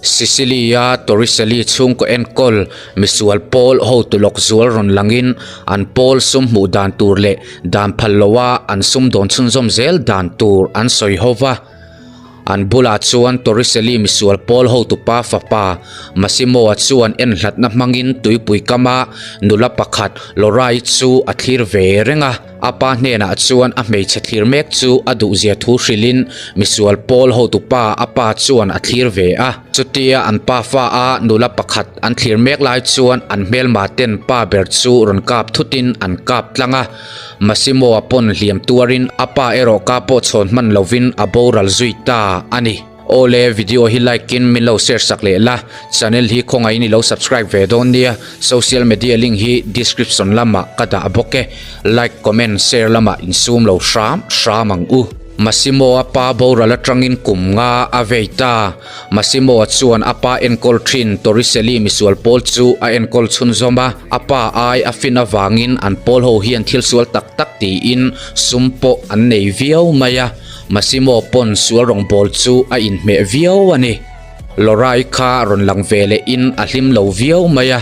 Sicily-a Torricelli chhungkaw enkawl misual pawl hotu lawk zual rawn langin an pawl sum hmuh dan tur leh dan phal loa an sumdawn chhunzawm zel dan tur an sawi ho va. An bulah chuan Torricelli misual pawl hotupa fapa Massimo-a chuan enhlatna hmangin tuipui kama nula pakhat Laura-i chu a thlir ve reng a. A pa hnenah chuan a hmeichhe thlir mek chu a duhzia thu hrilhin misual pawl hotupa a pa chuan a thlir ve a. Chutia an pa fa a nula pakhat an thlir mek lai chuan an hmelma ten pa ber chu rawn kap thutin an kap tlang a. Massimo-a pawn hliam tuarin a pa erawh ka pawh chhawn hman lovin a boral zui ta a ni. Awle video hi like in min lo share sak leh la, channel hi khawngaihin i lo subscribe ve dawn nia, social media link hi description lamah ka dah bawk e, like comment share lamah insum lo hram hram ang u. Massimo-a pa boral atangin kum nga a vei ta. Massimo-a chuan a pa enkawl thin Torricelli misual pawl chu a enkawl chhunzawm a, a pa ai a fin avangin an pawl ho hian thil sual tak tak tiin sum pawh an nei viau mai a. Massimo pawn sual rawngbâwl chu a inhmeh viau a ni. Lorai kha rawn lang ve lehin a hlim lo viau mai a,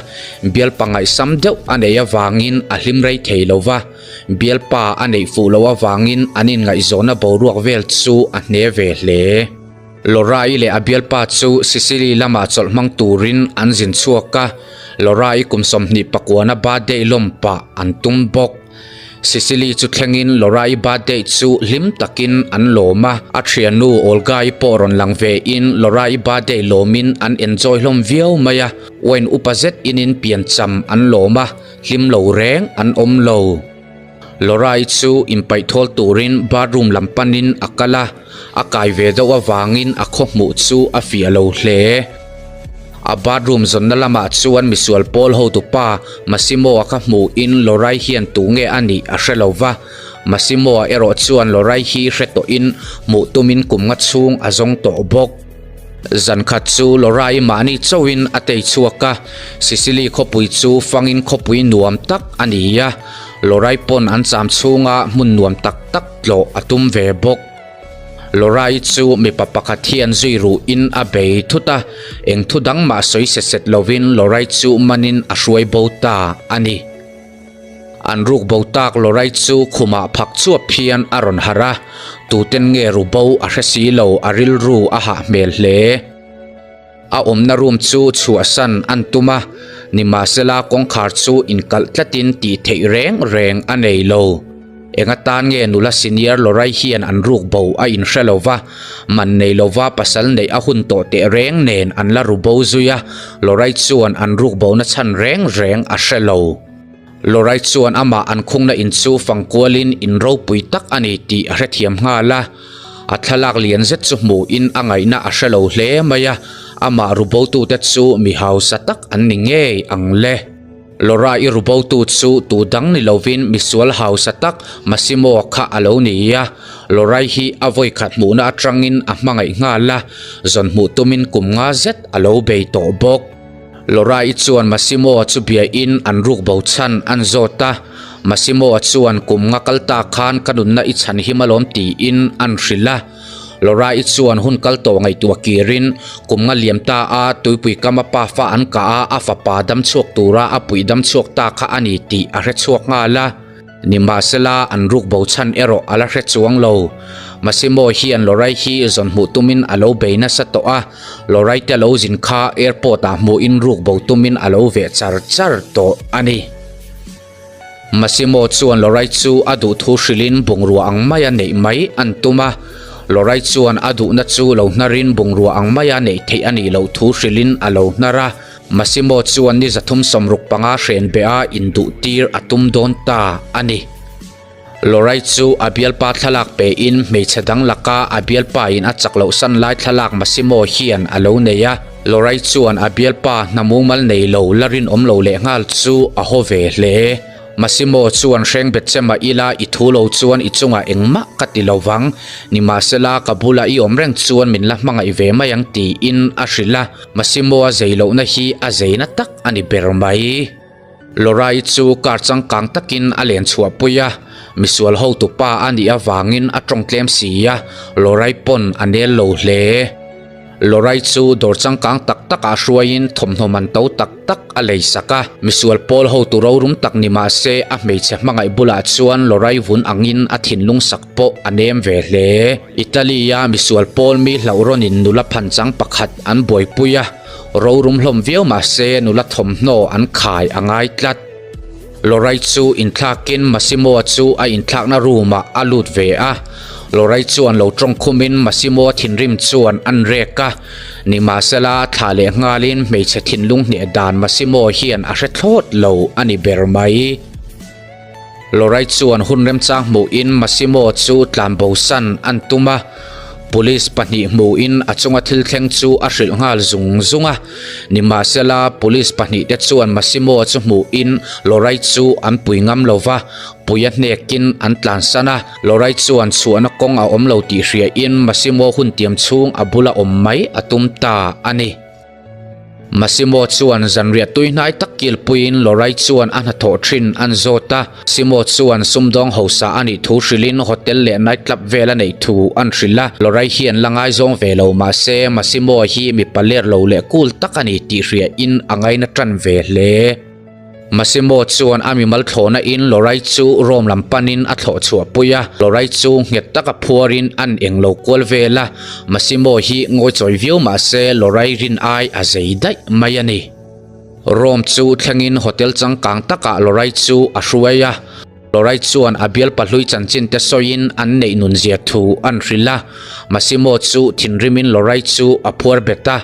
bialpa ngaihsam deuh a nei avangin a hlim rei thei lo va, bialpa a neih fuh loh avangin an inngaihzawnna boruak vel chu a hne ve hle. Lorai leh a bialpa chu Sicily lamah chawlh hmang turin an zin chhuak a, Lorai kum 29 na birthday lawm pah an tum bawk. Sicily chu thlengin Laura-i birthday chu hlim takin an lawm a, a thiannu Olga-i pawh rawn lang vein Laura-i birthday lawmin an enjoy hlawm viau mai a, wine upa zet inin piancham an lawm a, hlim lo reng an awm lo. Laura-i chu inpaih thawl turin bathroom lam panin a kal a, A kai ve deuh avangin a khaw hmuh chu a fiah lo hle. A bathroom zawnna lamah chuan misual pawl hotupa Massimo-a kha hmuhin Lorai hian tu nge a nih a hre lo va. Massimo-a erawh chuan Lorai hi hre tawhin hmuh tumin kum nga chhung a zawng tawh bawk. Zan khat chu Lorai mahni chauhin a tei chhuak a, Sicily khawpui chu fangin khawpui nuam tak a ni a, Lorai pawn an cham chhunga hmun nuam tak tak tlawh a tum ve bawk. Lorai chu mipa pakhat hian zui ruhin a bei thut a, eng thu dang mah sawi set set lovin Lorai chu manin a hruai bo ta a ni. An ruk bo tak Lorai chu khumah phak chuap hian a rawn harh a, tuten nge ru bo a hre si lo a rilru a hah hmel hle. A awmna room chu chhuahsan an tum a, nimahsela kawngkhar chu inkalh tlatin tih theih reng reng a nei lo. Eng atan nge nula senior Lorai hian an ruk bo a inhre lo va, man nei lova pasal neih a hun tawh teh reng nen an la ru bo zui a, Lorai chuan an ruk bona chhan reng reng a hre lo. Lorai chuan amah an khungna in chu fangkualin in ropui tak a ni tih a hrethiam nghal a. A thlalak lian zet chu hmuhin a ngaihna a hre lo hle mai a, amah rubotute chu mi hausa tak an ni ngei ang le. Laura-i rubotu chu tu dang ni lovin misual hausa tak Massimo-a kha a lo ni a, Laura-i hi a vawikhat hmuhna atangin a hmangaih nghal a, zawn hmuh tumin kum nga zet a lo bei tawh bawk. Laura-i chuan Massimo-a chu biain an ruk bo chhan an zawt a, Massimo-a chuan kum nga kal ta khan ka nunna i chhan him alawm tiin an hrilh a. Laura-i chuan hun kal tawh ngaihtuah kirin kum nga liam ta a tuipui kama pa fa an kah a, a fapa dam chhuak tura a puih dam chhuak ta kha a ni tih a hre chhuak nghal a. Nimahsela, an ruk bo chhan erawh a la hre chuang lo. Massimo hian Lorai hi zawn hmuh tumin a lo bei nasa tawh a, Lorai te lo zin kha airport ah hmuhin ruk bo tumin a lo veh char char tawh a ni. Massimo chuan Lorai chu a duh thu hrilhin bungrua ang maia neih mai an tum a, Lorai chuan a duhna chu lo hnarin bungrua ang maia neih theih a nih loh thu hrilhin a lo hnar a, Massimo chuan ni 365 hren beh a induh tir a tum dawn ta a ni. Lorai chu a bialpa thlalak pein hmeichhe dang laka a bialpa in a chak loh san lai thlalak Massimo hian a lo nei a. Lorai chuan a bialpa hna mumal nei lo la rinawm lo lehnghal chu a haw ve hle. Massimo chuan hreng bet che mah ila i thu lo chuan i chungah engmah ka ti lo vang, nimahsela ka bula i awm reng chuan min la hmangaih ve mai ang tiin a hrilh a, Massimo a zei lohna hi a zeina tak a ni ber mai. Laura-i chu car changkang takin a len chhuahpui a, misual hotupa a nih avangin a tawng tlem si a, Laura-i pawn a nel lo hle. Lorai chu dawr changkang tak takah hruaiin thawmhnaw man to tak tak a lei sak a. Misual pawl hotu rorum tak ni mah se a hmeichhe hmangaih bulah chuan Lorai vun angin a thinlung sak pawh a nem ve hle. Italy-a misual pawl mi hlauh rawnin nula phanchang pakhat an buaipui a, rorum hlawm viau mah se nula thawmhnaw an khai a ngai tlat. Lorai chu inthlakin Massimo-a chu a inthlakna room-ah a lut ve a. Lorai chuan lo tawng khumin Massimo-a thinrim chuan an rek a. Nimahsela, thlah leh nghalin hmeichhe thinlung hneh dan Massimo hian a hre thlawt lo a ni ber mai. Lorai chuan hun remchang hmuhin Massimo chu tlanbosan an tum a. Police pahnih hmuhin a chunga thil thleng chu a hrilh nghal zung zung a. Nimahsela, police pahnihte chuan Massimo chu hmuhin Lorai chu an pui ngam lo va, pui a hnekin an tlansan a. Lorai chuan chhuahna kawng a awm lo tih hriain Massimo hun tiam chhung a bula awm mai a tum ta a ni. Massimo chuan zanriah tui hnai tak kilpuiin Lorai chuan a hnathawh thin an zawt a. Simo chuan sumdawng hausa a nih thu hrilhin hotel leh night club vel a neih thu an hrilh a, Lorai hian la ngaizawng ve lo mahse Massimo hi mipa ler lo leh cool tak a ni tih hriain a ngaina tan ve hle. Massimo chuan a mimal thlawhna in Lorai chu Rome lam panin a thlawh chhuah pui a, Lorai chu nghet taka phuarin an eng lo kual vel a, Massimo hi ngawichawi viau mahse Lorai rin ai a zei daih mai a ni. Rome chu thlengin hotel changkang takah Lorai chu a hruai a. Lorai chuan a bial pahlui chanchin te sawiin an neih nun zia thu an hrilh a. Massimo chu thinrimin Lorai chu a phuar bet a,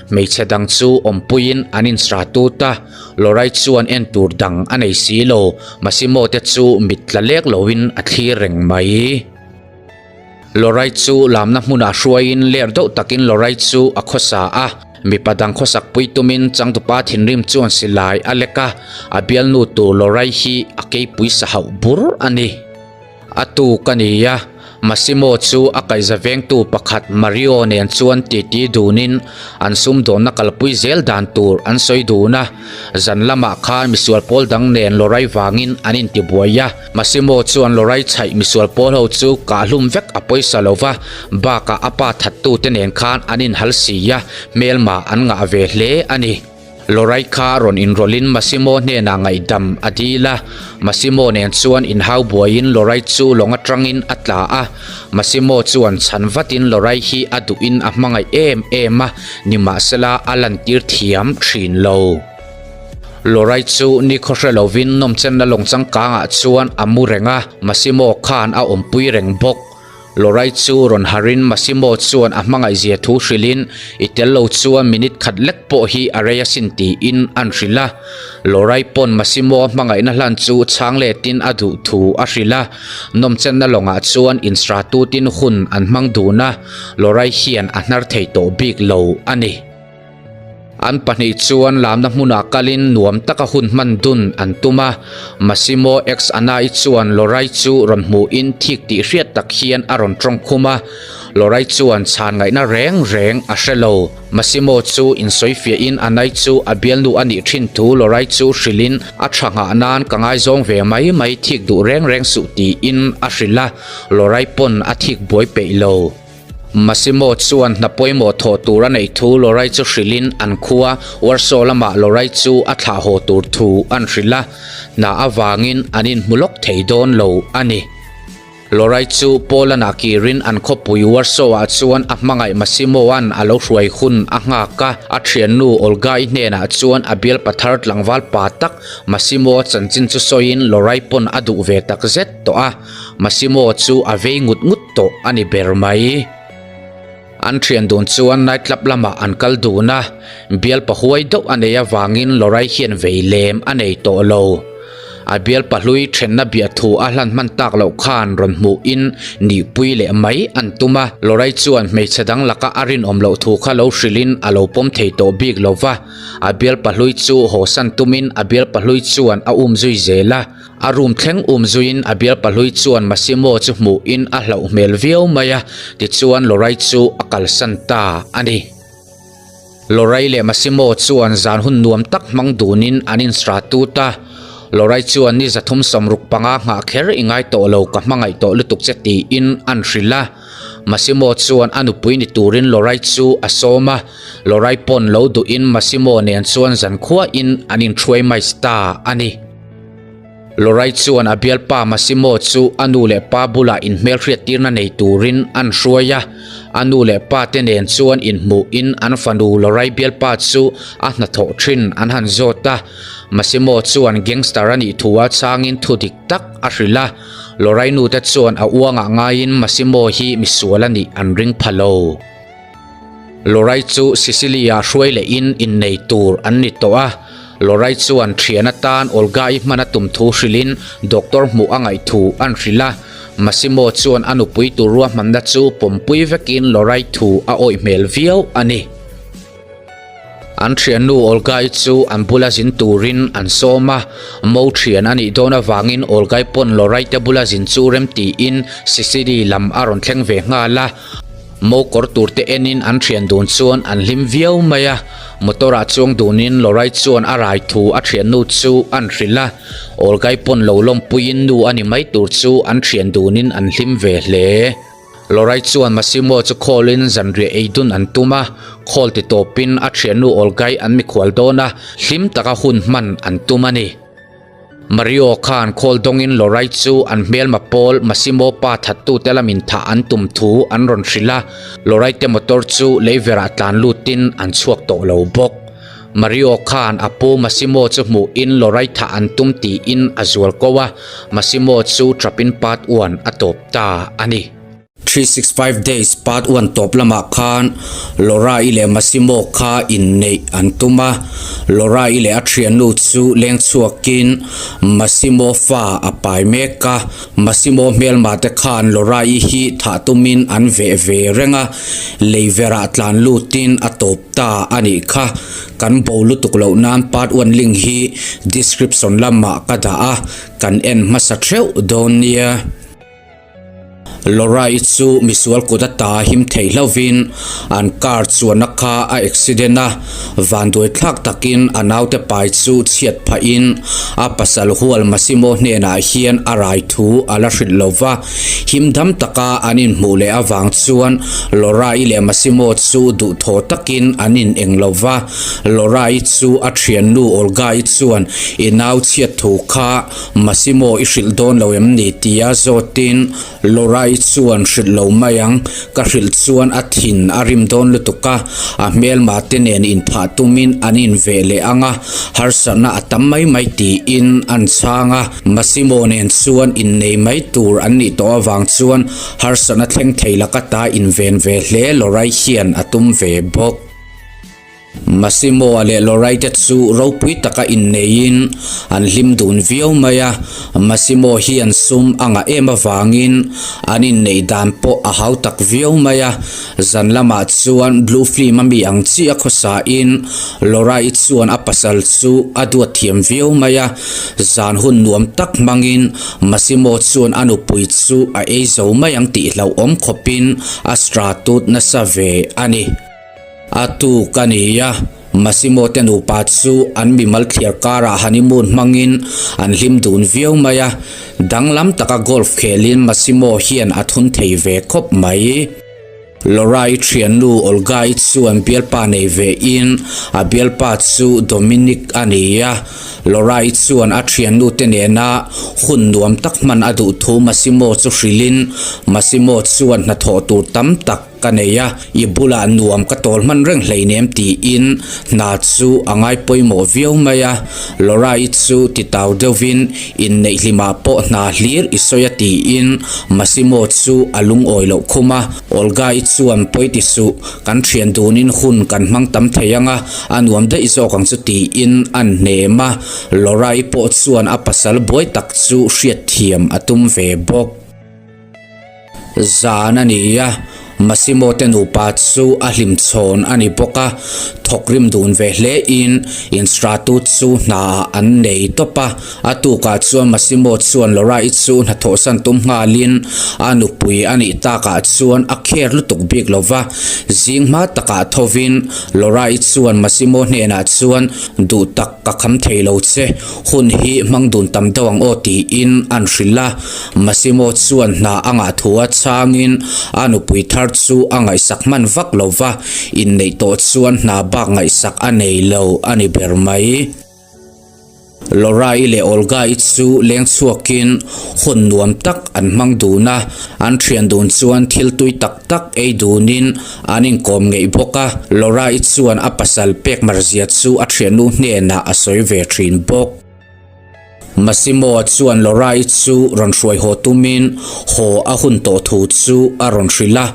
hmeichhe dang chu awmpuiin an insra tut a. Lorai chuan en tur dang a nei si lo, Massimo te chu mit tla lek loin a thlir reng mai. Lorai chu lamna hmunah hruaiin ler deuh takin Lorai chu a khawsa a, mipa dang khawsak pui tumin changtupa thinrim chuan silai a lek a, a bialnu tur Lorai hi a keipui sa hauh bur a ni. A tuk a ni a, Massimo chu a kaihza vengtu pakhat Mario nen chuan titi dunin an sumdawnna kalpui zel dan tur an sawi dun a, zan lamah khan misual pawl dang nen Lorai vangin an intibuai a. Massimo chuan Lorai chhaih misual pawl ho chu kahhlum vek a pawisa lo va, bakah a pa thattute nen khan an inhal si a, hmelma an ngah ve hle a ni. Lorai kha rawn inrawlhin Massimo hnenah ngaihdam a dil a, Massimo nen chuan inhau buaiin Lorai chu lawng atangin a tla a, Massimo chuan chhan vatin Lorai hi a duhin a hmangaih em em a, nimahsela a lantir thiam thin lo. Lorai chu nikhaw hre lovin nawmchenna lawng changkangah chuan a mu reng a, Massimo khan a awmpui reng bawk. Lorai chu rawn harin Massimo chuan a hmangaihzia thu hrilhin, I tel lo chuan minute khat lek pawh hi a rei asin tiin an hrilh a. Lorai pawn Massimo a hmangaihna hlan chu chhang letin a duh thu a hrilh a. Nawmchenna lawngah chuan insratutin hun an hmang dun a, Lorai hian a hnar thei tawh bik lo a ni. An pahnih chuan lamna hmunah kalin nuam taka hun hman dun an tum a, Massimo ex Anna-i chuan Lorai chu rawn hmuhin thik tih hriat tak hian a rawn tawng khum a, Lorai chuan chhan ngaihna reng reng a hre lo. Massimo chu insawifiahin Anna-i chu a bialnu a nih thin thu Lorai chu hrilhin a tha nghah nan ka ngaizawng ve mai mai thik duh reng reng suh tiin a hrilh a, Lorai pawn a thik buai peih lo. Massimo chuan hna pawimawh thawh tur a neih thu Lorai chu hrilhin an khua Warsaw lamah Lorai chu a thlah haw tur thu an hrilh a, hna avangin an inhmu lawk thei dawn lo a ni. Lorai chu Poland-ah kirin an khawpui Warsaw-ah chuan a hmangaih Massimo-a'n a lo hruai hun a nghak a, a thiannu Olga-i hnenah chuan a bialpa thar tlangval pa tak Massimo-a chanchin chu sawiin Lorai pawn a duh ve takzet tawh a. Massimo chu a vei ngut ngut tawh a ni ber mai. An thian dun chuan night club lamah an kal dun a, bialpa huai deuh a nei avangin Lorai hian vei lem a nei tawh lo. A bialpa hlui thenna biahthu a hlan hman tak loh khan rawn hmuhin nihpui leh mai an tum a, Lorai chuan hmeichhe dang laka a rinawm loh thu kha lo hrilhin a lo pawm thei tawh bik lo va, a bialpa hlui chu hawsan tumin a bialpa hlui chuan a umzui zel a. A room thleng um zuiin a bial pahlui chuan Massimo chu hmuhin a hlauh hmel viau mai a, tichuan Lorai chu a kalsan ta a ni. Lorai leh Massimo chuan zan hun nuam tak hmang dunin an insra tut a, Lorai chuan ni 365 nghah kher i ngai tawh lo ka hmangaih tawh lutuk che tiin an hrilh a. Massimo chuan a nupui ni turin Lorai chu a sawm a, Lorai pawn lo duhin Massimo nen chuan zankhuain an inhruai mais ta a ni. Lorai chuan a bialpa Massimo chu a nu leh pa bulah inhmelhriattirna nei turin an hruai a, a nu leh pa te nen chuan inhmuhin an fanu Lorai bialpa chu a hnathawh thin an han zawt a, Massimo chuan gangster a nih thu a chhangin thu dik tak a hrilh a, Lorai nu te chuan a uangah ngaiin Massimo hi misual a nih an ring pha lo. Lorai chu Sicily-ah hruai lehin innei tur an ni tawh a, Lorai chuan thian atan Olga-i hman a tum thu hrilhin doctor hmuh a ngaih thu an hrilh a, Massimo chuan a nupui tur ruahmanna chu pawmpui vekin Lorai thu a awih hmel viau a ni. An thiannu Olga-i chu an bula zin turin an sawm a, mo thian a nih dawn avangin Olga-i pawn Lorai te bula zin chu rem tiin Sicily lam a rawn thleng ve nghal a. Mo kawr tur te enin an thian dun chuan an hlim viau mai a, motor ah chuang dunin Lorai chuan a rai thu a thiannu chu an hrilh a, Olga-i pawn lo lawmpuiin nu a ni mai tur chu an thian dunin an hlim ve hle. Lorai chuan Massimo chu call in zanriah ei dun an tum a, call ti tawpin a thiannu Olga-i an mikhual dawn a, hlim taka hun hman an tum a ni. Mario khan khawl dawngin Lorai chu an hmelma pawl Massimo pa thattute lamin thah an tum thu an rawn hrilh a, Lorai te motor chu leiverah tlan lutin an chhuak tawh lo bawk. Mario khan a pu Massimo chu hmuhin Lorai thah an tum tiin a zual ko a, Massimo chu trapin part one a tawp ta a ni. 365 Days Part One tawp lamah khan Laura-i leh Massimo kha inneih an tum a, Laura-i leh a thiannu chu leng chhuakin Massimo fa a pai mek a, Massimo hmelma te khan Laura-i hi thah tumin an veh ve reng a, lei verah tlan lutin a tawp ta a nih kha. Kan bo lutuk loh nan Part One link hi description lamah ka dah a, kan en hmasa theuh dawn nia. Laura-i chu misual kut ata him thei hlauhin an car chuanna kha a accident a, vanduai thlak takin a naute pai chu chhiat phahin a pasal hual Massimo hnenah hian a rai thu a la hrilh lo va, him dam taka an inhmuh leh avang chuan Laura-i leh Massimo chu duhthawh takin an ineng lo va, Laura-i chu a thiannu Olga-i chuan i nau chhiat thu kha Massimo i hrilh dawn lo em ni? tia zawtin Laura-i chuan hrilh lo mai ang, ka hrilh chuan a thin a rim dawn lutuk a, a hmelma te nen inphah tumin an inveh leh ang a, harsatna a tam mai mai tiin an chhang a, Massimo nen chuan innei mai tur an nih tawh avang chuan harsatna thleng thei laka ta inven ve hle Laura-i hian a tum ve bawk. Massimo-a leh Laura-i te chu ropui taka inneiin an hlim dun viau mai a, Massimo hian sum a ngah em avangin an inneih dan pawh a hau tak viau mai a, zan lamah chuan blue film a mi ang chiah khawsain Laura-i chuan a pasal chu a duat thiam viau mai a, zan hun nuam tak hmangin Massimo chuan a nupui chu a ei zo mai ang tih hlauhawm khawpin a stratut nasa ve a ni. A tuk a ni a, Massimo te nupa chu an mimal thliar karah honeymoon hmangin an hlim dun viau mai a, danglam taka golf khelin Massimo hian a thun thei ve khawp mai. Laura-i thiannu Olga-i chuan bialpa nei ve in a bialpa chu Dominic a ni a, Laura-i chuan a thiannu te nena hun nuam tak hman a duh thu Massimo chu hrilhin Massimo chuan hnathawh tur tam tak Ka nei a, i bulah nuam ka tawl hman reng hleinem tiin hna chu a ngai pawimawh viau mai a, Laura-i chu ti tau deuhvin inneih hlimah pawh hna hlir i sawi a tiin Massimo chu a lungawi loh khum a, Olga-i chuan pawi ti suh, kan thian dunin hun kan hmang tam thei ang a, a nuam daih zawk ang chu tiin an hnem a, Laura-i pawh chuan a pasal buai tak chu hriatthiam a tum ve bawk. Zan a ni a, Massimo te nupa chu a hlim chhawn a ni bawk a, thawk rim dun ve hle in instratut chu hna ah an nei tawp a. A tukah chuan Massimo chuan Laura-i chu hnathawhsan tum nghalin a nupui a nih takah chuan a kher lutuk bik lo va. Zing hma takah thovin Laura-i chuan Massimo hnenah chuan duh tak ka kham thei lo che, hun hi hmang dun tam deuh ang aw tiin an hrilh a. Massimo chuan hna a ngah thu a chhangin a nupui thar chu a ngaihsak hman vak lo va, inneih tawh chuan hna bak ngaihsak a nei lo a ni ber mai. Laura-i leh Olga-i chu leng chhuakin hun nuam tak an hmang dun a, an thian dun chuan thil tui tak tak ei dunin an inkawm ngeih bawk a. Laura-i chuan a pasal pek marzia chu a thiannu hnenah a sawi ve thin bawk. Massimo-a chuan Laura-i chu rawn hruai haw tumin haw a hun tawh thu chu a rawn hrilh a.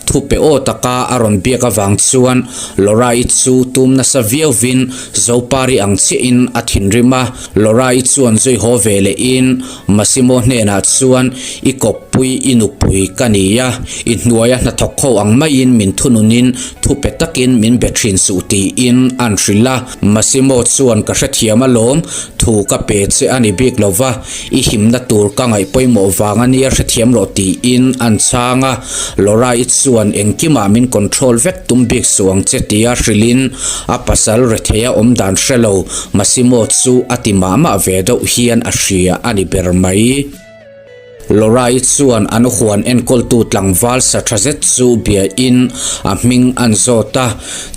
Thu pe aw taka a rawn biak avang chuan Laura-i chu tum nasa viauvin Zopari ang chiahin a thinrim a. Laura-i chuan zui haw ve lehin Massimo hnenah chuan I kawppui i nupui ka ni a, i hnuaia hnathawk ho ang maiin min thununin thu pe takin min be thin suh tiin an hrilh a. Massimo chuan ka hrethiam alawm, thu ka pe che a ni bik lo va, i himna tur ka ngaih pawimawh vang a nia hrethiam rawh tiin an chhang a. Laura-i chuan engkimah min control vek tum bik suh ang che tia hrilhin a pasal retheia awm dan hre lo Massimo chu a ti mah mah ve deuh hian a hria a ni ber mai. Laura-i chuan an huan enkawltu tlangval sa tha zet chu biain a hming an zawt a,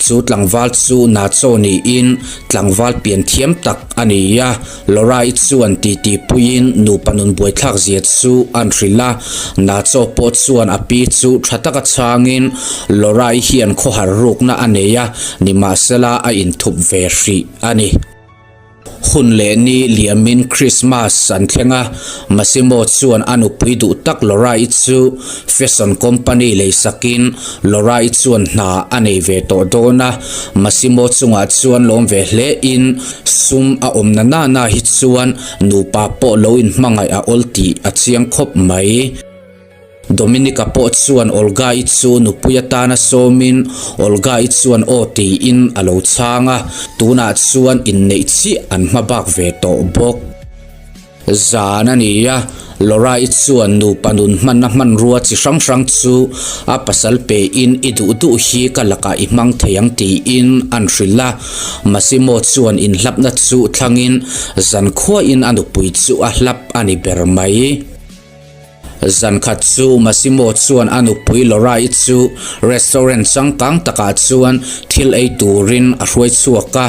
chu tlangval chu Nacho niin tlangval pian thiam tak a ni a. Laura-i chuan titi puiin nupa nun buaithlak zia chu an hrilh a, Nacho pawh chuan a pi chu tha taka chhangin Laura-i hian khawhar rukna a nei a, nimahsela a inthup ve hrih a ni. Hun leh ni liamin Krismas an thleng a, Massimo chuan a nupui duh tak Laura-i chu fashion company leisakin Laura-i chuan hna a nei ve tawh dawn a, Massimo chungah chuan lawm ve hle in sum a awm na nana hi chuan nupa pawh lo inhmangaih a awl tih a chiang khawp mai. Dominica pawh chuan Olga-i chu nupui atana sawmin Olga-i chuan aw tiin a lo chhang a, tunah chuan inneih chiah an hma bak ve tawh bawk. Zan a ni a, Laura-i chuan nupa nun hmanna hmanrua chi hrang hrang chu a pasal pein i duh duh hi ka lakah i hmang thei ang tiin an hrilh a. Massimo chuan inhlapna chu thlangin zankhuain a nupui chu a hlap a ni ber mai. Zankhat chu Massimo chuan a nupui Laura-i chu restaurant changkang takah chuan thil ei turin a hruai chhuak a.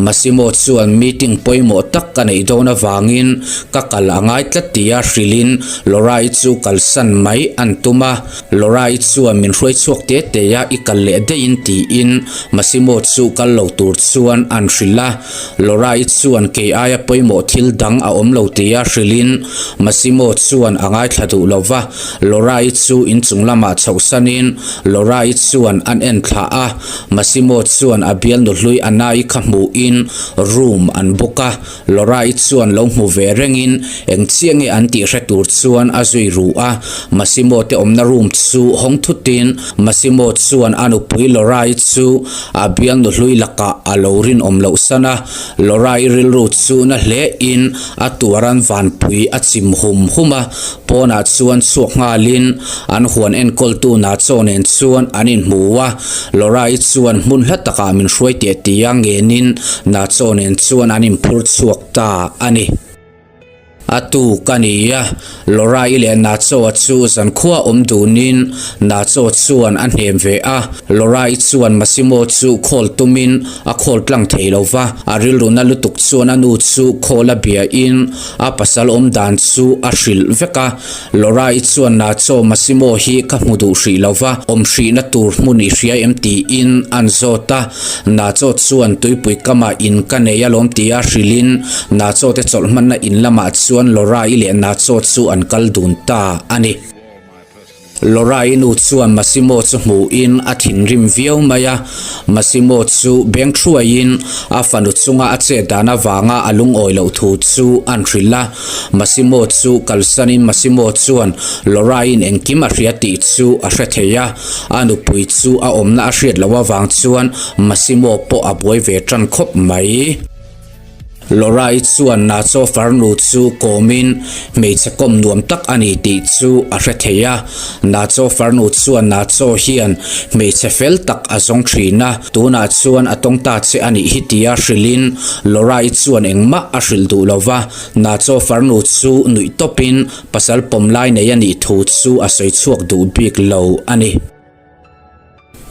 Massimo chuan meeting pawimawh tak ka neih dawn avangin ka kal a ngai tlat tia hrilhin Laura-i chu kalsan mai an tum a. Laura-i chuan min hruai chhuak te te a, i kal leh daihin tiin Massimo chu kal lo tur chuan an hrilh a. Laura-i chuan kei aia pawimawh thil dang a awm lo tia hrilhin Massimo chuan a ngaithla duh lo va, Laura-i chu inchung lamah chhohsanin Laura-i chuan an en thlah a, Massimo chuan a bialnu hlui Anna-i kha hmuhin room an book a, Laura-i chuan lo hmu ve rengin eng chiah nge an tih hre tur chuan a zui ru a, Massimo te awmna room chu hawng thutin Massimo chuan a nupui Laura-i chu A bialnu hlui lakah a lo rinawm loh san a, Laura-i rilru chu na hle in a tuaran vanpui a chim hum hum a, pawnah chuan chhuak nghalin an huan enkawltu Nacho nen chuan an inhmu a, Laura-i chuan hmun hla takah min hruai teh tia ngenin Nacho nen chuan an inphur chhuak ta a ni. A tu ka ni a, Laura-i leh Nacho-a chu zankhua awm dunin Nacho chuan a hnem ve a. Laura-i chuan Massimo chu call tumin a call tlang thei lo va, a rilruna lutuk chuan a nu chu call a biain a pasal awm dan chu a hrilh vek a. Laura-i chuan Nacho, Massimo hi ka hmu duh hrih lo va, awm hrihna tur hmun i hria em tiin an zawt a. Nacho chuan tuipui kamah in ka nei alawm tia hrilhin Nacho te chawlh hmanna in lamah chuan Laura-i leh Nacho chu an kal dun ta a ni. Laura-i nu chuan Massimo chu hmuhin a thinrim viau mai a, Massimo chu beng thuaiin a fanu chunga a chet dan avanga a lungawi loh thu chu an hrilh a. Massimo chu kalsanin Massimo chuan Laura-i'n engkim a hria tih chu a hre thei a. A nupui chu a awmna a hriat loh avang chuan Massimo pawh a buai ve tan khawp mai. Laura-i chuan Nacho farnu chu kawmin hmeichhe kawm nuam tak a ni tih chu a hre thei a. Nacho farnu chuan Nacho hian hmeichhe fel tak a zawng thin a, tunah chuan a tawng ta che a nih hi tia hrilhin Laura-i chuan engmah a hrilh duh lo va. Nacho farnu chu nuih tawpin pasal pawm lai nei a nih thu chu a sawi chhuak duh bik lo a ni.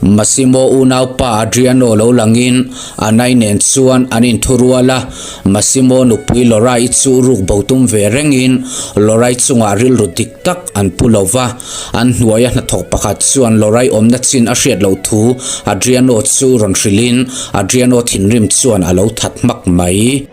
Massimo unaupa Adriano lo langin Anai nen chuan an inthurual a, Massimo nupui Lorai chu ruk bo tum ve rengin Lorai chungah rilru dik tak an pu lo va, an hnuaia hnathawk pakhat chuan Lorai awmna chin a hriat loh thu Adriano chu rawn hrilhin Adriano thinrim chuan a lo that hmak mai.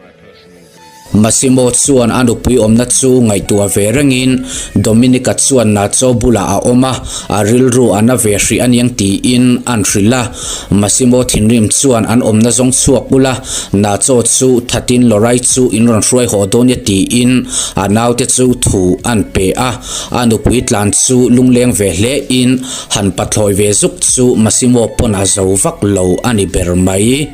Massimo chuan a nupui awmna chu ngaihtuah ve rengin Dominica chuan Nacho bulah a awm a, a rilru a na ve hrih aniang tiin an hrilh a. Massimo thinrim chuan an awmna zawng chhuak ula, Nacho chu thatin Lorai chu in rawn hruai haw dawn e tiin a naute chu thu an pe a. A nupui tlan chu lungleng ve hle in han pathlawi ve zuk chu Massimo pawn a zo vak lo a ni ber mai.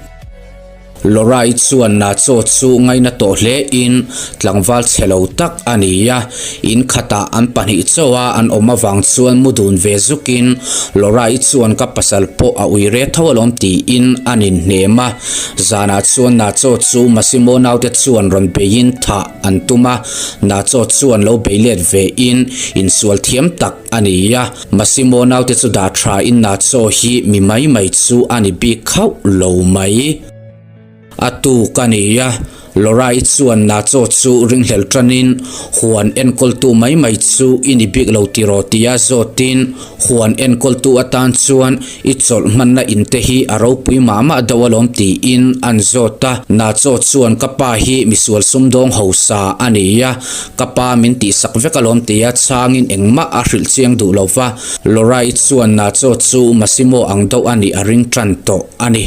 Laura-i chuan Nacho chu ngaina tawh hle in tlangval chhe lo tak a ni a, in khatah an pahnih chauh a an awm avang chuan mu dun ve zukin Laura-i chuan ka pasal pawh a ui re tho alawm tiin an inhnem a. Zanah chuan Nacho chu Massimo naute chuan rawn beiin thah an tum a, Nacho chuan lo bei let ve in insual thiam tak a ni a. Massimo naute chu dah tha in Nacho hi mi mai mai chu a ni bik khauh lo mai. A tuk a ni a, Laura-i chuan Nacho chu ringhlel tanin huan enkawltu mai mai chu i ni bik lo tiraw tia zawtin huan enkawltu atan chuan i chawlh hmanna in te hi a ropui mah mah deuh alawm tiin an zawt a. Nacho chuan ka pa hi misual sumdawng hausa a ni a, Ka pa min tihsak vek alawm tia chhangin engmah a hrilh chiang duh lo va, Laura-i chuan Nacho chu Massimo ang deuh a nih a ring tan tawh a ni.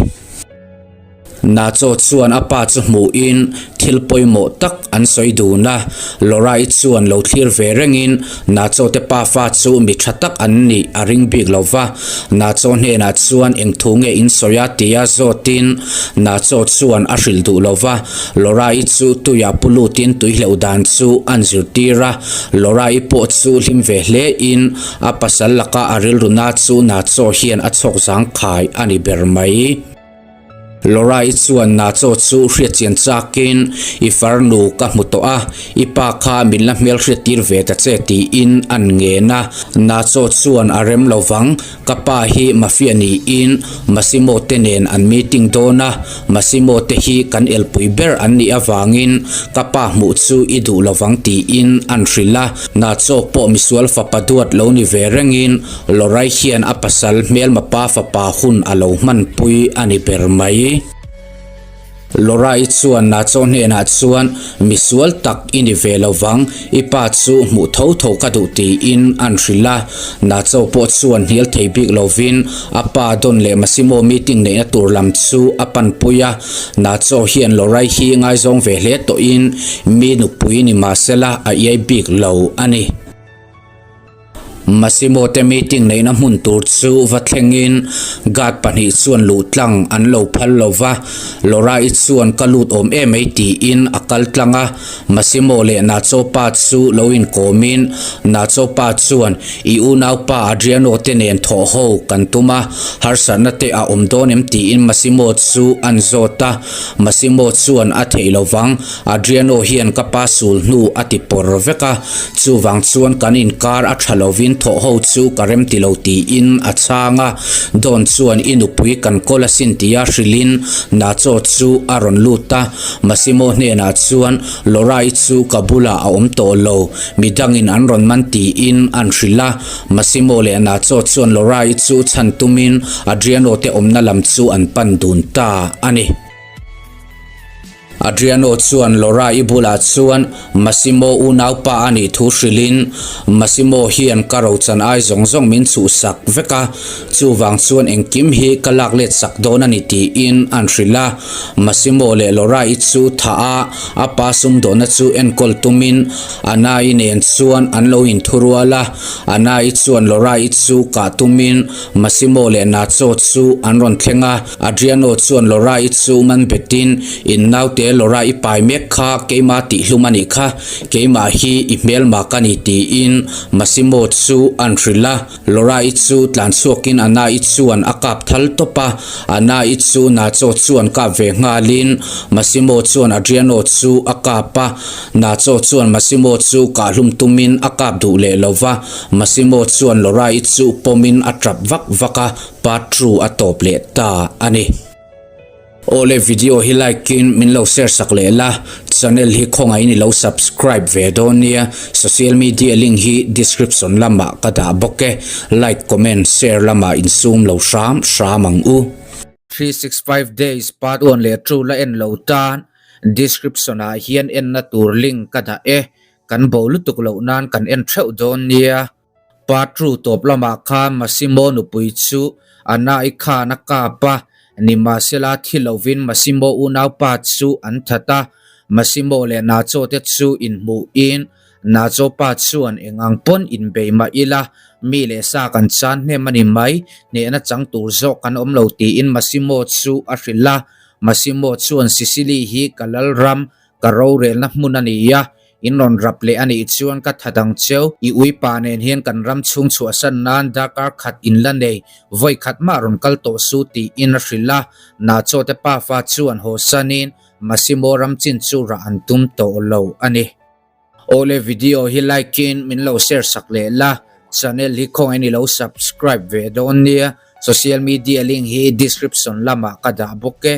Nacho chuan a pa chu hmuhin thil pawimawh tak an sawi dun a, Laura-i chuan lo thlir ve rengin Nacho te pafa chu mi tha tak an nih a ring bik lo va, Nacho hnenah chuan eng thu nge in sawi a tia zawtin Nacho chuan a hrilh duh lo va, Laura-i chu tuiah pu lutin tui hleuh dan chu an zirtir a, Laura-i pawh chu hlim ve hle in a pasal laka a rilru na chu Nacho hian a chhawk zangkhai a ni ber mai. Laura-i chuan Nacho chu hriatchian chakin i farnu ka hmu tawh a, i pa kha min la hmelhriattir ve ta che tiin an ngen a, Nacho chuan a rem lo vang. Ka pa hi Mafia niin Massimo te nen an meeting dawn a, Massimo te hi kan elpui ber an nih avangin ka pa hmuh chu i duh lovang tiin an hrilh a. Nacho pawh misual fapa duat lo ni ve rengin Lorai hian a pasal hmelma pa fapa hun a lo hmanpui a ni ber mai. Laura-i chuan Nacho hnenah chuan, Misual tak i ni ve lo vang, i pa chu hmuh tho tho ka duh tiin an hrilh a. Nacho pawh chuan hnial thei bik lovin a pa Don leh Massimo meeting neihna tur lam chu a panpui a. Nacho hian Laura-i hi ngaizawng ve hle tawhin mi nupui ni mahsela a iai bik lo a ni. Massimo te meeting neihna hmun tur chu va thlengin guard pahnih chuan luh tlang an lo phal lo va, Laura-i chuan ka lut awm em mai tiin a kal tlang a, Massimo leh Nacho pa chu lo inkawmin Nacho pa chuan i unaupa Adriano te nen thawh ho kan tum a, harsatna te a awm dawn em tiin Massimo chu an zawt a, Massimo chuan a theih lo vang, Adriano hian ka pa sul hnu a ti pawr vek a, chuvang chuan kan inkar a tha lovin thawh ho chu ka rem ti lo tiin a chhang a, Don chuan i nupui kan kawl asin tia hrilhin Nacho chu a rawn lut a, Massimo hnenah chuan Laura-i chu ka bulah a awm tawh lo, midangin an rawn man tiin an hrilh a, Massimo leh Nacho chuan Laura-i chu chhan tumin Adriano te awmna lam chu an pan dun ta a ni. Adriano chuan Laura-i bulah chuan Massimo unaupa a nih thu hrilhin, Massimo hian ka rochan ai zawng zawng min chhuhsak vek a, chuvang chuan engkim hi ka lak let sak dawn a ni tiin an hrilh a. Massimo leh Laura-i chu thah a, a pa sumdawhna chu enkawl tumin Anna-i nen chuan an lo inthurual a. Anna-i chuan Laura-i chu kah tumin Massimo leh Nacho chu an rawn thleng a. Adriano chuan Laura-i chu man betin in naute Naute Laura i pai mek kha keimah tihhlum a nih kha, keimah hi i hmelma ka ni tiin Massimo chu an hrilh a. Laura-i chu tlan chhuakin Anna-i chuan a kap thal tawp a, Anna-i chu Nacho chuan kap ve nghalin Massimo chuan Adriano chu a kap a, Nacho chuan Massimo chu kahhlum tumin a kap duh leh lo va, Massimo chuan Laura-i chu pawmin a tap vak vak a, part two a tawp leh ta a ni. Awle video hi like in min lo share sak leh la, channel hi khawngaih in i lo subscribe ve dawn nia, social media link hi description lamah ka dah bawk e, like comment share lamah insum lo hram hram ang u. 365 days part 1 leh 2 la en lo tan description ah hian enna tur link ka dah e, kan bo lutuk loh nan kan en theuh dawn nia. Patru tawp lamah khan Massimo nupui chu Anna-i khan a kap a, nimahsela thi lovin Massimo unaupa chu an that a. Massimo leh Nacho te chu inhmuhin Nacho pa chuan eng ang pawn inbei mah ila, mi leh sa kan chan hnem a ni mai, hnehna chang tur zawk kan awm lo tiin Massimo chu a hrilh a. Massimo chuan Sicily hi ka lalram, Ka rorelna hmun a ni a, in rawn rap leh a nih chuan ka tha dang cheu. I uipa nen hian kan ram chhung chhuahsan nan darkar khat in la nei, vawi khat mah rawn kal tawh su tiin a hrilh a. Nacho te pafa chuan haw sanin Massimo ram chin chu rah an tum tawh lo a ni. Awle video hi like in min lo share sak leh la, channel hi khawngaih in i lo subscribe ve dawn nia, social media link hi description lamah ka dah bawk e,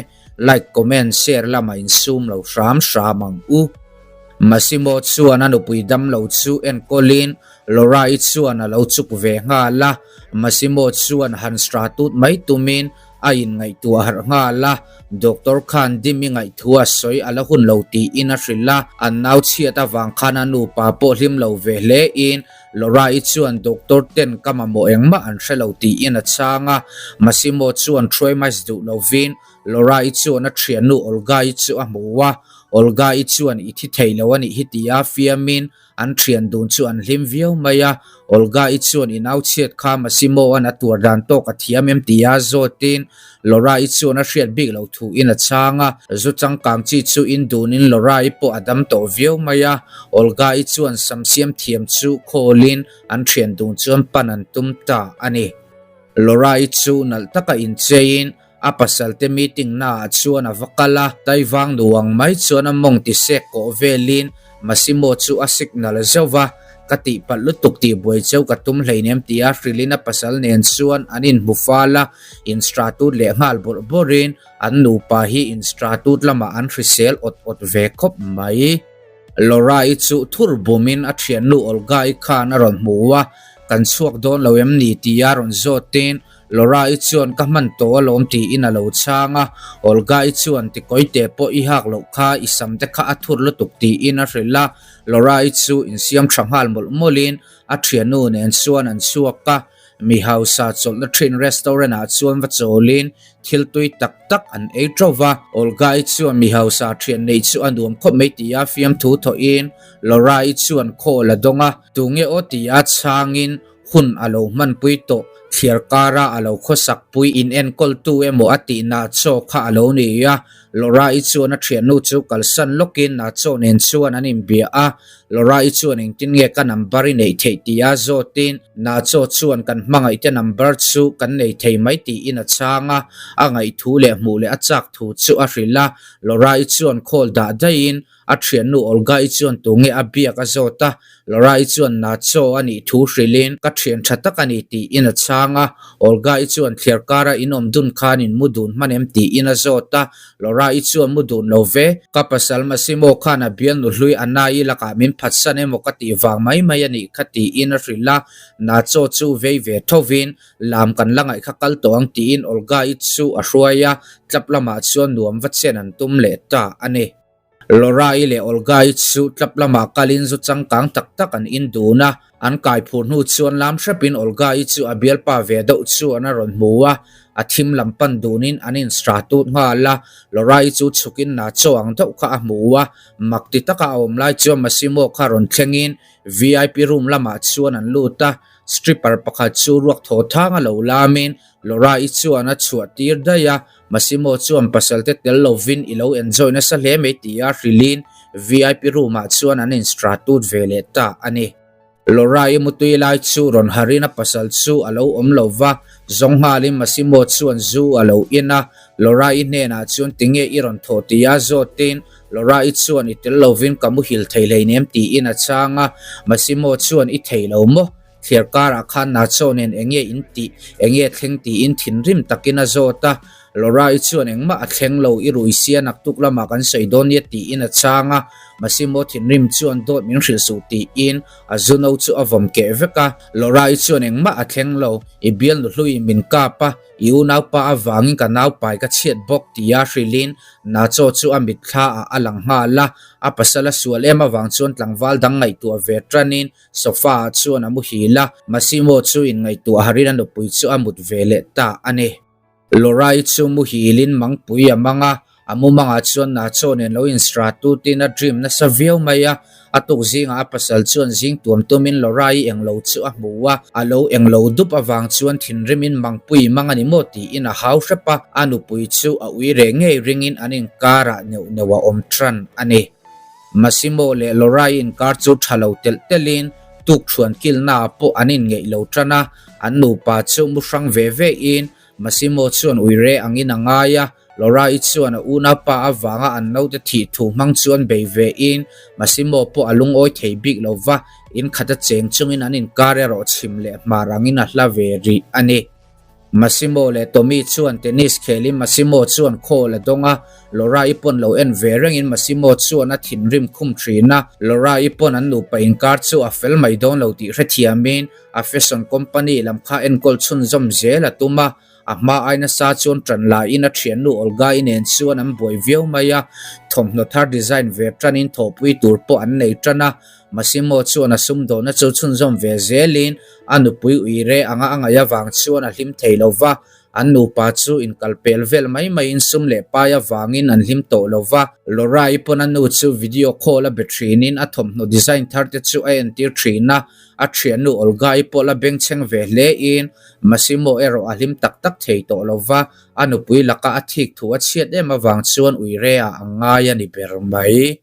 like comment share lamah insum lo hram hram ang u. Massimo chuan a nupui damlo chu enkawlin Laura-i chuan a lo chuk ve nghal a, Massimo chuan han stratut mai tumin A inngaihtuah harh nghal a, Doctor khan Dimi ngaihthua sawi a la hun lo tiin a hrilh a, an nau chhiat avang khan a nupa pawh hlim lo ve hle in Laura-i chuan Doctor ten ka mamawh engmah an hre lo tiin a chhang a, Massimo chuan Troy-mais duh lovin Laura-i chuan a thiannu Olga-i chu a hmu a, Olga-i chuan i thi thei lo a nih hi tia fiamin An thian dun chu an hlim viau mai a, Olga-i chuan i nau chhiat kha Massimo-a'n a tuar dan tawk a thiam em tia zawtin Laura-i chuan a hriat bik loh thuin a chhang a. Zu changkang chi chu in dunin Laura-i pawh a dam tawh viau mai a, Olga-i chuan sam siam thiam chu khawlin an thian dun chuan pan an tum ta a ni. Laura-i chu nalh taka incheiin A pasal te meeting na ah chuan a va kal a, Taivang nu ang mai chuan a mawng ti sek kawh velin Massimo chu a signal zeuh va, ka tihpalh lutuk tih buai cheu ka tum hleinem tia hrilhin a pasal nen chuan an inhmu fal a, instratut leh nghal bawrh bawrhin an nupa hi instratut lamah an hrisel awt awt ve khawp mai. Laura-i chu thur bumin a thiannu Olga-i khan a rawn hmu a, kan chhuak dawn lo em ni tia rawn zawtin Laura-i chuan ka hman tawh alawm tiin a lo chhang a, Olga-i chuan tikawi te pawh i hak loh kha i sam te kha a thur lutuk tiin a hrilh a, Laura-i chu insiam tha nghal mawlh mawlhin a thiannu nen chuan an chhuak a, mi hausa chawlhna thin restaurant ah chuan va chawlin thil tui tak tak an ei teuh va, Olga-i chuan mi hausa thian neih chu a nuam khawp mai tia fiamthu thawhin Laura-i chuan call a dawng a, tunge aw tia chhangin Hun a lo hmanpui tawh, thliar kara a lo khawsak pui inenkawltu emaw a tih Nacho kha a lo ni a. Laura-i chuan a thiannu chu kalsan lawkin Nacho nen chuan an inbia a. Laura-i chuan engtin nge ka number i neih theih tia zawtin Nacho chuan kan hmangaihte number chu kan nei thei mai tiin a chhang a. A ngaihthu leh hmuh leh a chak thu chu a hrilh a. Laura-i chuan call dah daihin A thiannu Olga-i chuan tunge a biak a zawt a, Laura-i chuan Nacho a nih thu hrilhin ka thian tha tak a ni tiin a chhang a. Olga-i chuan thliar kara in awm dun khan in mu dun hman em tiin a zawt a, Laura-i chuan mu dun lo ve, ka pasal Massimo khan a bialnu hlui Anna-i lakah min phatsan emaw ka tih vang mai mai a nih kha tiin a hrilh a, Nacho chu vei ve thovin lam kan la ngaih kha kal tawh ang tiin Olga-i chu a hruai a, tlap lamah chuan nuam va chen an tum leh ta a ni. Laura-i leh Olga-i chu tlap lamah kalin zu changkang tak tak an in dun a, an kai phur hnu chuan lam hrepin Olga-i chu a bialpa ve deuh chuan a rawn hmu a, a thim lam pan dunin an in stratut nghal a, Laura-i chu chhukin Nacho ang deuh kha a hmu a, mak ti taka a awm lai chuan Massimo kha rawn thlengin VIP room lamah chuan an lut a. Stripper pakhat chu ruak thaw thang a lo lamin Laura-i chuan a chhuah tir daih a, Massimo chuan pasalte tel lovin i lo enjoy nasa hle mai tia hrilhin VIP room-ah chuan an instratut ve leh ta a ni. Laura-i mutui lai chu rawn harin a pasal chu a lo awm lo va, zawng nghalin Massimo chuan zu a lo in a, Laura-i hnenah chuan tinge i rawn thawh tia zawtin Laura-i chuan i tel lovin ka muhil thei hleinem tiin a chhang a, Massimo chuan i thei lo maw? Thliar karah khan Nacho nen enge in tih, enge thleng tiin thinrim takin a zawt a, Laura-i chuan engmah a thleng lo, i rui sia naktuk lamah kan sawi dawn nia tiin a chhang a, Massimo thinrim chuan dawt min hrilh suh tiin a zu no chu a vawm keh vek a, Laura-i chuan engmah a thleng lo, i bialnu hluiin min kap a, i unaupa avangin ka naupai ka chhiat bawk tia hrilhin Nacho chu a mitthla ah a lang nghal a, a pasal a sual em avang chuan tlangval dang ngaihtuah ve tanin Sofa ah chuan a muhil a, Massimo chu inngaihtuah harin a nupui chu a mut ve leh ta a ni. Laura-i chu muhilin mangpui a mang a, a mumangah chuan Nacho nen lo insra tutin a dream nasa viau mai a. A tuk zingah a pasal chuan zing tuam tumin Laura-i englo chu a hmu a, a lo englo dup avang chuan thinrimin mangpui mang a ni maw tiin a hau hrep a, a nupui chu a ui reh ngei ringin an inkarah neuh neuh a awm tan a ni. Massimo leh Laura-i inkar chu tha lo telh telhin tukṭhuan kilnaah pawh an inngeih lo tan a, an nupa chu mu hrang ve ve in Massimo chuan uire angin a ngai a, Laura-i chuan a unaupa avanga an naute thih thu hmang chuan bei ve in Massimo pawh a lungawi thei bik lo va, in khat a cheng chungin an inkar erawh chhim leh hmar angin a hla ve rih a ni. Massimo leh Tommy chuan tennis khelin Massimo chuan call a dawng a, Laura-i pawn lo en ve rengin Massimo chuan a thinrim khum thin a, Laura-i pawn an nupa inkar chu a fel mai dawn lo tih hrethiamin a fashion company lam kha enkawl chhunzawm zel a tum a, a hma ai nasa chuan tan laiin a thiannu Olga-i nen chuan an buai viau mai a, thawmhnaw thar design ve tanin thawhpui tur pawh an nei tan a, Massimo chuan a sumdawhna chu chhunzawm ve zelin a nupui uire anga a ngaih avang chuan a hlim thei lo va, an nupa chu inkalpel vel mai maiin sum leh pai avangin an hlim tawh lo va. Laura-i pawn a nu chu video call a be thinin a thawmhnaw design thar te chu a entir thin a, a thiannu Olga-i pawh la bengchheng ve hlein Massimo erawh a hlim tak tak thei tawh lo va, a nupui laka a thik thu a chhiat em avang chuan uire ah a ngai a ni ber mai.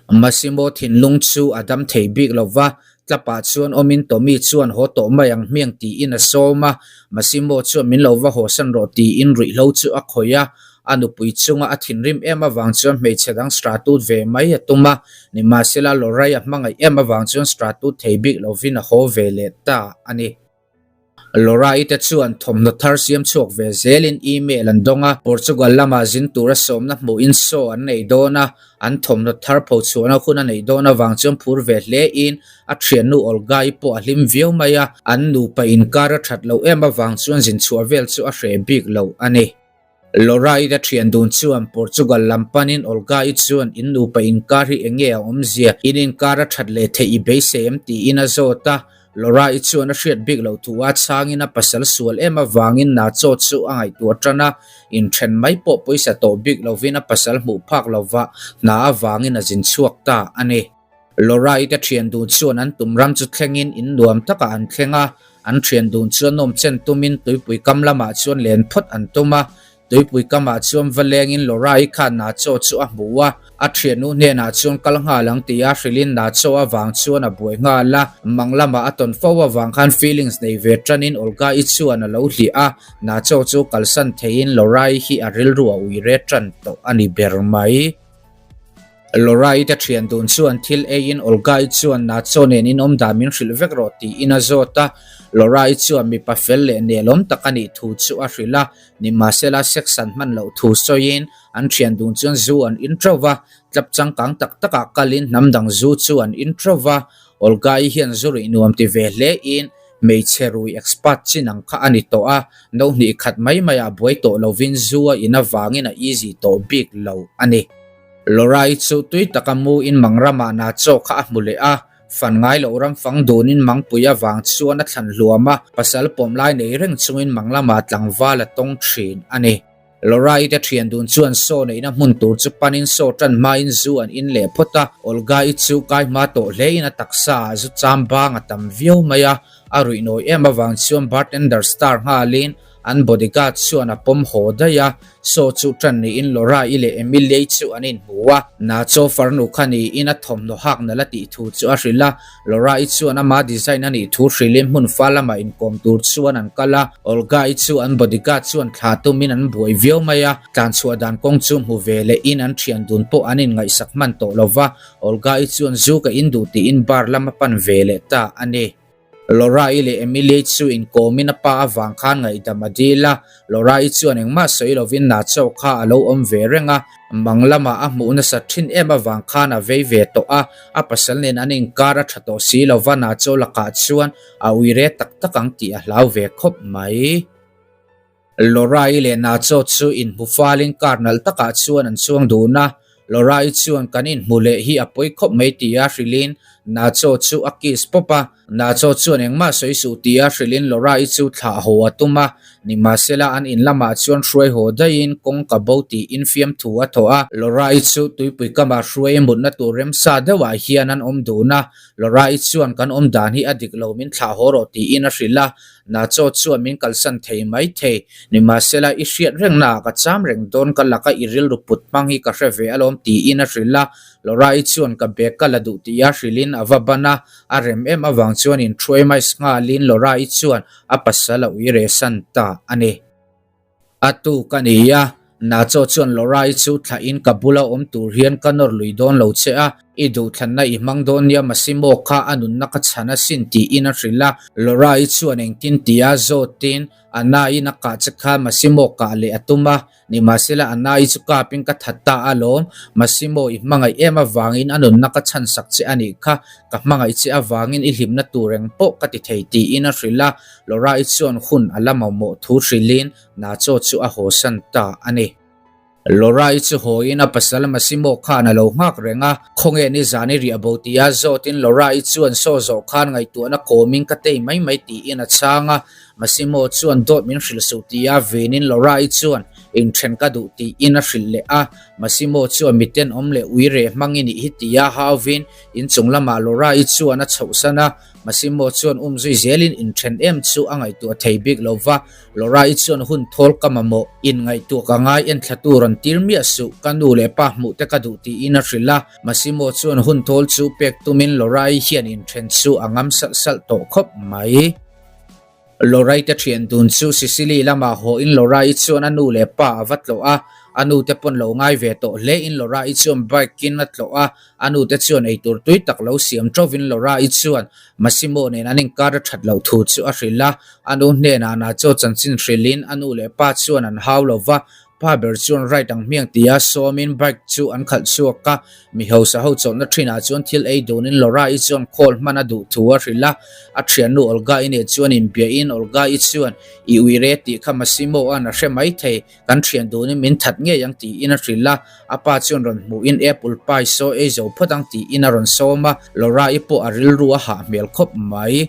Massimo thinlung chu a dam thei bik lo va, tlapah chuan awmin Tommy chuan haw tawh mai ang hmiang tiin a sawm a, Massimo chuan min lo va hawsan rawh tiin ruihhlo chu a khawih a, a nupui chunga a thinrim em avang chuan hmeichhe dang stratut ve mai a tum a, nimahsela Lorraine a hmangaih em avang chuan stratut thei bik lovin a haw ve leh ta a ni. Laura-i te chuan thawmhnaw thar siam chhuak ve zelin email an dawng a, Portugal lama zin tura sawmna hmuhin show an nei dawn a, an thawmhnaw thar phochhuahna hun a neih dawn avang chuan phur ve hlein a thiannu Olga-i pawh a hlim viau mai a, an nupa inkar a that loh em avang chuan zin chhuah vel chu a hreh bik lo a ni. Laura-i te thian dun chuan Portugal lam panin Olga-i chuan in nupa inkar hi eng nge a awmzia, in inkar a that leh theih i beisei em tiin a zawt a. Laura-i chuan a hriat bik loh thu a chhangin a pasal sual em avangin Nacho chu a ngaihtuah tan a, inthen mai pawh pawisa tawh bik lovin a pasal hmuh phak lova hna avangin a zin chhuak ta a ni. Laura-i te thian dun chuan an tum ram chu thlengin in nuam takah an thleng a, an thian dun chuan nawm chen tumin tuipui kam lamah chuan len phawt an tum a. Tuipui kamah chuan va lengin Laura-i khan Nacho chu a hmu a, a thiannu hnenah chuan kal nghal ang tia hrilhin Nacho avang chuan a buai nghal a, mang lamah a tawn fo avang khan feelings nei ve tanin Olga-i chuan a lo hliah a, Nacho chu kalsan theiin Laura-i hi a rilru a uire tan tawh a ni ber mai. Laura-i te thian dun chuan thil eiin Olga-i chuan Nacho nen in awm dan min hrilh vek rawh tiin a zawt a. Laura-i chuan mipa fel leh nelawm tak a nih thu chu a hrilh a, nimahsela sex an hman loh thu sawiin an thian dun chuan zu an in teuh va, tlap changkang tak takah kalin hnam dang zu chu an in teuh va. Olga-i hian zu rih nuam ti ve hlein hmeichhe rui expert chin ang kha a ni tawh a, no hnih khat mai maiah buai tawh lovin zu a in avangin a easy tawh bik lo a ni. Laura-i chu tui taka mu in mang ramah Nacho kha a hmu leh a, fan ngai loh ram fang dunin mangpui avang chuan a thlan hluam a, pasal pawm lai nei reng chungin mang lamah tlangval a tawng thin a ni. Laura-i te thian dun chuan saw neihna hmun tur chu panin saw tan hmain zu an in leh phawt a, Olga-i chu kai hma tawh hlein a taksa ah zu cham bang a tam viau mai a, a ruih nawi em avang chuan bartender star nghalin an bodyguard chuan a pawm haw daih a, saw chu tan niin Laura-i leh Emilia-i chu an inhmu a, Nacho farnu kha niin a thawmhnaw hak nalh a tih thu chu a hrilh a, Laura-i chuan ama design a nih thu hrilhin hmun fa lamah inkawm tur chuan an kal a, Olga-i chu an bodyguard chuan thla tumin an buai viau mai a, tlanchhuah dan kawng chu hmu ve lehin an thian dun pawh an inngaihsak hman tawh lo va, Olga-i chuan zu ka in duh tiin bar lam a pan ve leh ta a ni. Laura-i leh Emilia-i chu inkawmin a pa avang khan ngaihdam a dil a, Laura-i chuan engmah sawi lovin Nacho kha a lo awm ve reng a, mang lamah a hmuh nasat thin em avang khan a vei ve tawh a, a pasal nen an inkar a tha tawh si lova Nacho lakah chuan a uire tak tak ang tih a hlau ve khawp mai. Laura-i leh Nacho chu inhmu falin car nalh takah chuan an chuang dun a, Laura-i chuan kan inhmu leh hi a pawi khawp mai tia hrilhin Nacho chu a kiss pawp a, Nacho chuan engmah sawi suh tia hrilhin Laura-i chu thlah haw a tum a, nimahsela an in lamah chuan hruai haw daihin kawng ka bo tiin fiamthu a thawh a, Laura-i chu tuipui kamah hruai mutna tur remsa deuhah hian an awm dun a, Laura-i chuan kan awm dan hi a dik lo min thlah haw rawh tiin a hrilh a, Nacho chuan min kalsan thei mai thei. Nimahsela, i hriat rengnaah ka cham reng dawn ka laka i rilru put hmang hi ka hre ve alawm tiin a hrilh a. Laura-i chuan ka bag ka la duh tia hrilhin a va ban a, a rem em avang chuan inthuai mai nghalin Laura-i chuan a pasal a ui rehsan ta a ni. A tu ka ni a, Nacho chuan Laura-i chu thlahin ka bula awm tur hian ka nawr lui dawn lo che a, i duhthlanna i hmang dawn nia Massimo kha a nunna ka chhan asin tiin a hrilh a. Laura-i chuan engtin tia zawtin a naiin a kah che kha Massimo kah leh a tum a, nimahsela a nai chu kapin ka that ta alawm, Massimo i hmangaih em avangin a nunna ka chhansak che a nih kha, ka hmangaih che avangin i hlimna tur eng pawh ka ti thei tiin a hrilh a. Laura-i chuan hun a la mamawh thu hrilhin Nacho chu a hawsan ta a ni. Laura-i chu hawiin a pasal Massimo khan a lo nghak reng a, Khawnge nizan i riah bo tia zawtin Laura-i chuan saw zawh khan ngaihtuahna kawmin ka tei mai mai tiin a chhang a. Massimo chuan dawt min hrilh suh tia venin Laura-i chuan inthen ka duh tiin a hrilh leh a. Massimo chuan miten awm leh uire hmang i nih hi tia hauvin inchung lamah Laura-i chuan a chhohsan a. Massimo chuan um zui zelin inthen em chu a ngaihtuah thei bik lo va, Laura-i chuan hun thawl ka mamawh, inngaihtuah ka ngai enthlatu rawn tir miah suh, ka nu leh pa hmuh te ka duh tiin a hrilh a. Massimo chuan hun thawl chu pek tumin Laura-i hian inthen chu a ngam salh salh tawh khawp mai. Laura-i te thian dun chu Sicily lamah haw-in Laura-i chuan a nu leh pa a va tlawh a, a nu te pawn lo ngai ve tawh hle-in Laura-i chuan bike-in a tlawh a, a nu te chuan eitur tui tak lo siam ṭovin Laura-i chuan Massimo nen an inkar a ṭhat loh thu chu a hrilh a, a nu hnenah Nacho chanchin hrilhin a nu leh pa chuan an hau lo va, Pa ber chuan ride ang hmiang tia sawmin bike chu an khalh chhuak a, mi hausa ho chawlhna thinah chuan thil ei dunin Laura-i chuan call hman a duh thu a hrilh a, a thiannu Olga-i nen chuan inbiahin Olga-i chuan i uire tih kha Massimo-a'n a hre mai thei, kan thian dunin min that ngei ang tiin a hrilh a, a pa chuan rawn hmuhin apple pie saw ei zo phawt ang tiin a rawn sawm a, Laura-i pawh a rilru a hah hmel khawp mai.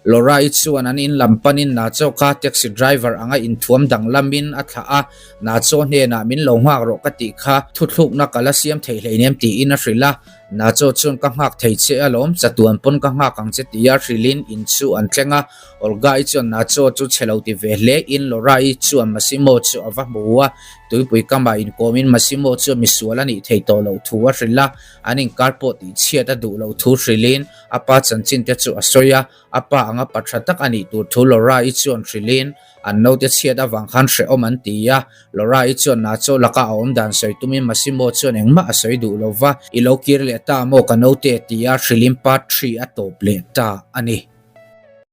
Laura-i chuan an in lam panin Nacho kha taxi driver anga inthuam danglamin a thlah a, Nacho hnenah min lo nghak rawh ka tih kha thuthlukna ka la siam thei hleinem tiin a hrilh a, Nacho chuan ka nghak thei che alawm, chatuan pawn ka nghak ang che tia hrilhin in chu an thleng a, Olga-i chuan Nacho chu chhe lo ti ve hle in Laura-i chuan Massimo chu a va hmu a, tuipui kamah inkawmin Massimo chuan misual a nih thei tawh loh thu a hrilh a, an inkar pawh tihchhiat a duh loh thu hrilhin A pa chanchin te chu a sawi a, a pa anga pa tha tak a nih tur thu Laura-i chuan hrilhin an naute chhiat avang khan hrehawm an ti a. Laura-i chuan Nacho laka a awm dan sawi tumin Massimo chuan engmah a sawi duh lo va, I lo kir leh ta maw ka naute? tia hrilhin part three a tawp leh ta a ni.